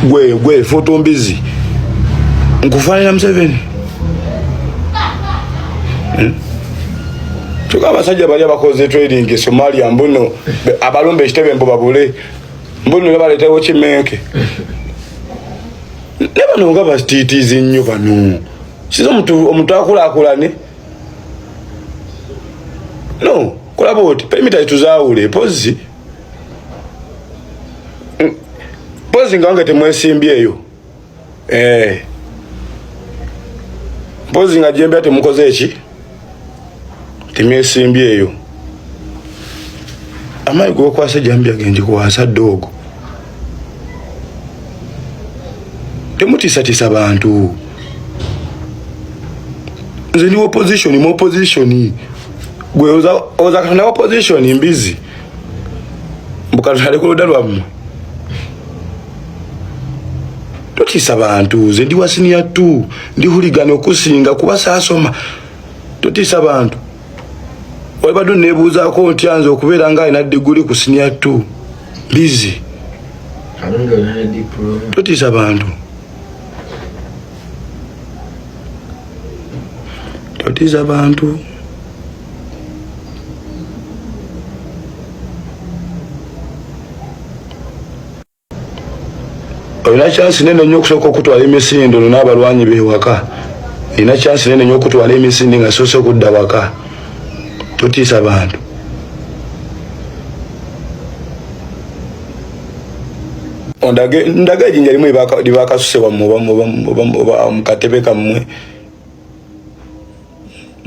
Gwe gwe futumbizi nkufaanira Museveni. Kyokka abasajja bali abakoze trading e Somalia mbuno abalumba ekitebe mbu babule mbuno baletewo kimenke ne bano nga batiitiizi nnyo bano kiza omuntu akulaakulane no kulaba oti perimita tuzaawule mpozi mpozi nga wange temwesimbyeyo eh. Mpozi nga jembya temukoze eki temwesimbyeyo amayi gwokwasa ejambya genjikwasa doogo temutiisatiisa bantu nze ndi opposition mu opposition gwe oza katonda opposition mbizi mbu katonda ali ku ludda lwammwe totiisa bantu nze ndi wa siniya t ndi huligani okusinga kuba saasoma totiisa bantu walibadde oneebuuzaako ntya nze okubeera nga alina diguli ku siniya t mbizi totiisa bantu totiisa bantu olina kyansi nene nnyo okusooka okutwala emisinde ono n'abalwanyi bewaka olina kyansi nene nnyo okutwala emisinde nga soose okudda waka totiisa bantu ndage ejinja limu libakasuse wammwe oba mukatebe kammwe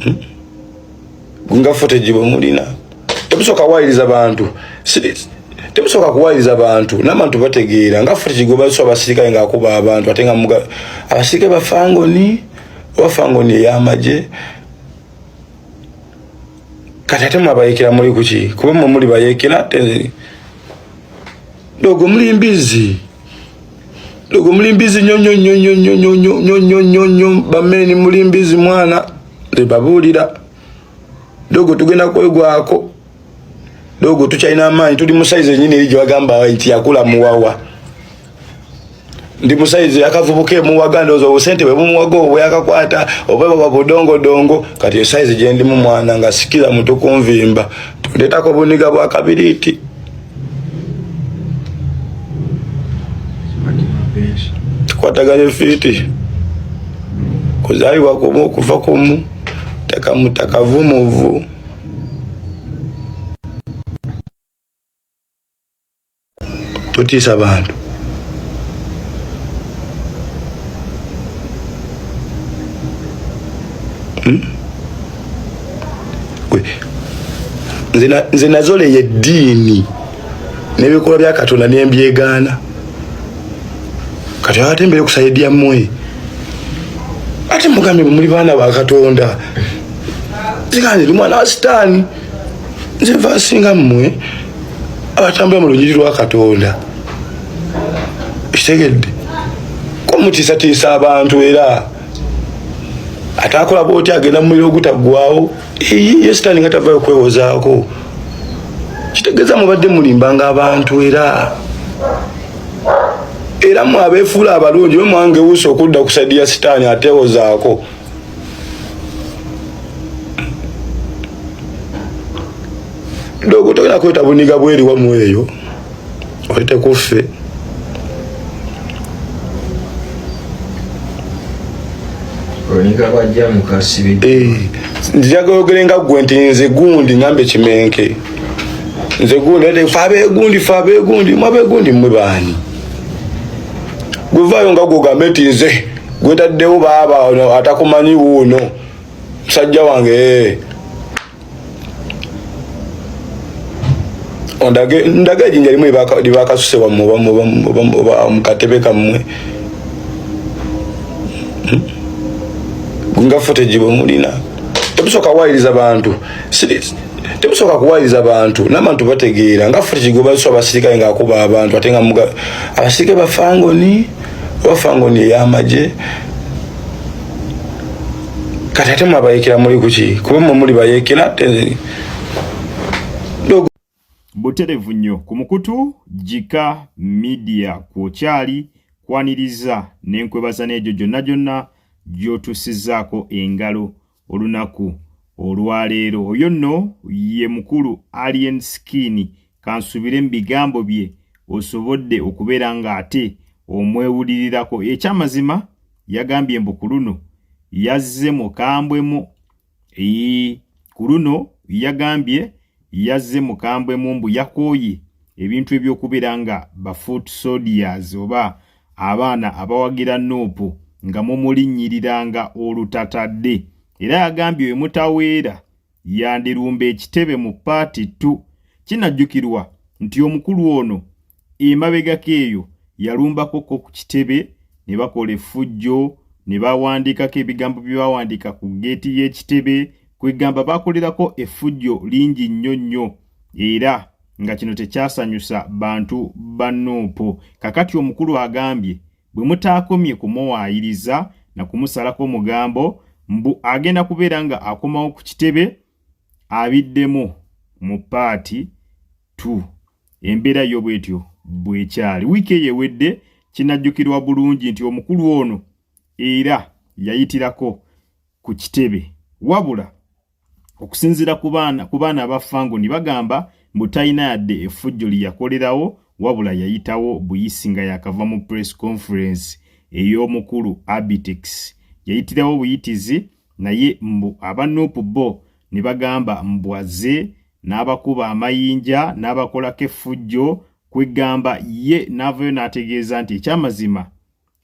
hmm? nga footage bwe mulina temusooka kuwayiriza bantu temusooka kuwayiriza bantu n'abantu bategeera nga footage gwe baso abasirikale ng'akuba abantu ate nga muga abasirikale bafangoni oba fangoni ey'amagye kati ate mwabayekera muli kuki kuba mwe muli bayekera dogo muli mbizi dogo muli mbizi nyo nyo nyo nyo nyo nyo nyo nyo nyo nyo nyo bameni muli mbizi mwana nze dogo tugenda kwegwako dogo tukyalina amaanyi tuli mu sayizi enyini eri gyewagamba nti yakula muwawa ndi musayizi akavubuka emuwaga ndowooza obusente bwe bumuwaga obwo bweyakakwata oba baba budongodongo kati esayizi gyendimu mwana nga sikira mutu kunvimba tondetako buniga bwa kabiriiti tukwataganye fiiti kuzaalibwa kumu okufa kumu taka mutaka vumuvu totiisa bantu hmm? Nze nazoleyo eddiini n'ebikolwa bya Katonda nembyegaana kati ate mbere kusayidi yammwe ate mugambye muli baana ba Katonda nze ndi mwana wa sitaani nze nva nsinga mmwe abatambula mu lunyiri lwa Katonda ekitegedde ko mutiisatiisa abantu era atakola bwoti agenda mu muliro ogutaggwawo ye sitaani nga tavayo kwewozaako kitegeeza mubadde mulimbanga abantu era era mwe abeefuula abalungi we mwangewusa okudda ku saidi ya sitaani atewozaako dogo togenda kweta buniga bweri wamwe eyo olete kuffe eh, njagala ogere nga gwe nti nze gundi ngambe kimenke nze gundi ate fe abegundi fe abegundi mwe abegundi mwe baani gwevayo nga gwogambe nti nze gwetaddewo baaba ono atakumanyi wuuno musajja wange eh. Ondage ndage ejinja limu libakasuse wammwe oba mukatebe kammwe hmm? nga footage bwe mulina temusooka kuwayiriza bantu temusooka kuwayiriza bantu n'abantu bategeera nga footage gwe baso abasirikale ng'akuba abantu ate nga abasirikale bafangoni oba fangoni ey'amagye kati ate mwabayekera muli kuki kuba mwe muli bayekera buterevu nnyo ku mukutu Gika Media kwokyali. Nkwaniriza ne nkwebaza n'egyo gyonna gyonna gy'otuusizzaako engalo olunaku olwaleero. Oyo nno ye mukulu Alien Skin, kansuubire mu bigambo bye osobodde okubeera ng'ate omwewulirirako. Ekyamazima yagambye mbu ku luno yazze mukambwemu. Ee, ku luno yagambye yazze mukambwemu mbu yakooye ebintu eby'okubeera nga ba foot soldiers oba abaana abawagira Nup nga mumulinnyiriranga olutatadde. Era yagambye we mutaweera yandirumba ekitebe mu paati ttu. Kinajjukirwa nti omukulu ono emabegako eyo yalumbako ko ku kitebe ne bakola effujjo ne bawandiikako ebigambo bye bawandiika ku ggeeti y'ekitebe, kwegamba baakolerako effujjo lingi nnyo nnyo era nga kino tekyasanyusa bantu ba Nup. Kakati omukulu agambye bwe mutaakomye kumuwaayiriza na kumusalako omugambo mbu agenda kubeera nga akomawo ku kitebe abiddemu mu paati 2. Embeera yo bwetyo bwekyali. Wiiki eyo ewedde kinajjukirwa bulungi nti omukulu ono era yayitirako ku kitebe, wabula okusinziira ku baana aba Fangoni bagamba mbu talina yadde effujjo lye yakolerawo, wabula yayitawo buyisi nga yakava mu press conference ey'omukulu Abitex. Yayitirawo buyitizi, naye mbu aba Nup bo ne bagamba mbu azze n'abakuba amayinja n'abakolako effujjo, kwegamba ye n'avayo n'ategeeza nti ekyamazima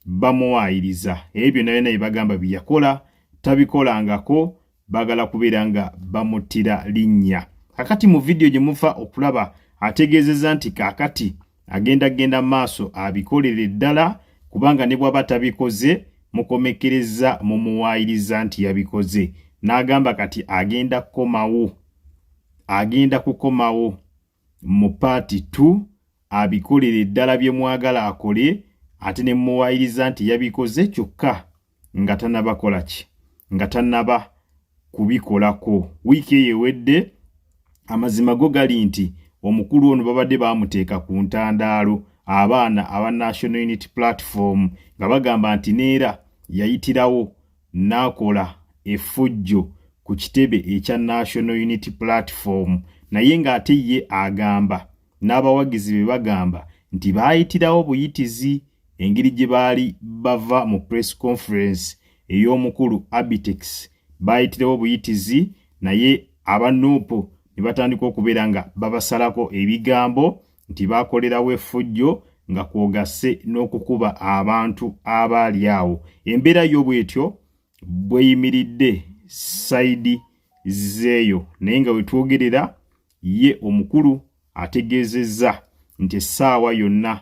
bamuwaayiriza ebyo byonna byonna bye bagamba bye yakola tabikolangako, baagala kubeera nga bamuttira linnya. Kakati mu vidiyo gye mufa okulaba ategeezezza nti kaakati agenda genda maaso abikolere ddala, kubanga ne bw'aba tabikoze mukomekkereza mumuwaayiriza nti yabikoze. N'agamba kati agenda kukomawo, agenda kukomawo mu paati 2 abikolere ddala bye mwagala akole, ate ne mumuwaayiriza nti yabikoze kyokka nga tanabakola ki, nga tanaba kubikolako. Wiiki eyo ewedde amazima go gali nti omukulu ono babadde baamuteeka ku ntandaalo abaana aba National Unity Platform nga bagamba nti neera yayitirawo n'akola effujjo ku kitebe ekya National Unity Platform, naye ng'ate ye agamba n'abawagizi be bagamba nti baayitirawo buyitizi engeri gye baali bava mu press conference ey'omukulu Abitex, baayitirawo buyitizi, naye aba Nup ne batandika okubeera nga babasalako ebigambo nti baakolerawo effujjo nga kwogasse n'okukuba abantu abaali awo. Embeera yo bwetyo bweyimiridde sayidi zeeyo, naye nga wetwogerera ye omukulu ategeezezza nti essaawa yonna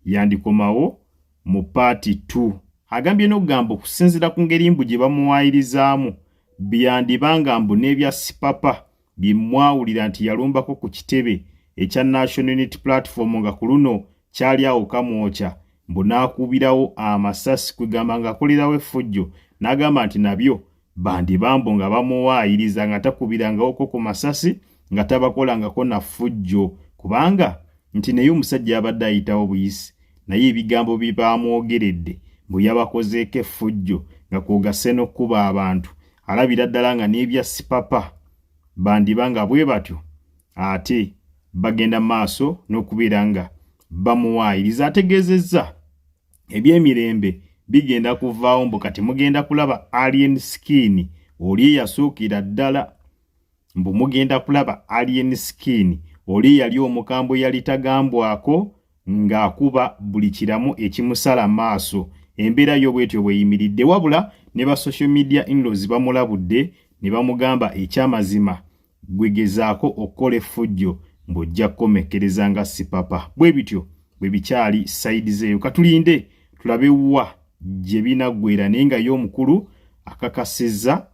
yandikomawo mu paati 2. Agambye n'okugamba okusinziira ku ngeri mbu gye bamuwaayirizaamu byandiba nga mbu n'ebya Sipapa bye mwawulira nti yalumbako ku kitebe ekya National Unity Platform nga ku luno kyali awo Kamwokya mbu n'akubirawo amasasi, kwegamba ng'akolerawo effujjo, n'agamba nti nabyo bandiba mbu nga bamuwaayiriza nga takubirangawoko ku masasi nga tabakolangako na ffujjo, kubanga nti naye omusajja yabadde ayitawo buyisi, naye ebigambo bye baamwogeredde mbu yabakozeeko effujjo nga kwogasse n'okukuba abantu, alabira ddala nga n'ebya Sipapa bandiba nga bwe batyo ate bagenda maaso n'okubeera nga bamuwaayiriza. Ategeezezza eby'emirembe bigenda kuvaawo mbu kati mugenda kulaba Alien Skin oli eyasookera ddala, mbu mugenda kulaba Alien Skin oli eyali omukambwe yali tagambwako ng'akuba buli kiramu ekimusala maaso. Embeera yo bwetyo bweyimiridde, wabula ne ba social media inlaws bamulabudde ne bamugamba ekyamazima gwe gezaako okukola effujjo ng'ojja kukomekkereza nga Sipapa. Bwe bityo bwe bikyali sayidi zeeyo, katulinde tulabe wa gye binaggwera, naye nga ye omukulu akakasizza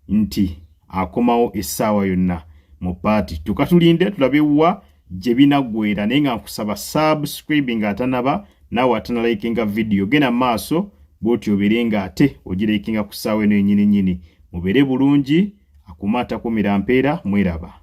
nti akomawo essaawa yonna mu paati. Tukatulinde tulabe wa gye binaggwera, naye nga nkusaba subscribe nga atanaba, naawe atanalikinga vidiyo genda maaso bw'otyo obeere nga ate ogirikinga ku ssaawa eno yennyini nnyini. Mubeere bulungi, akuma atakumira mpeera, mweraba.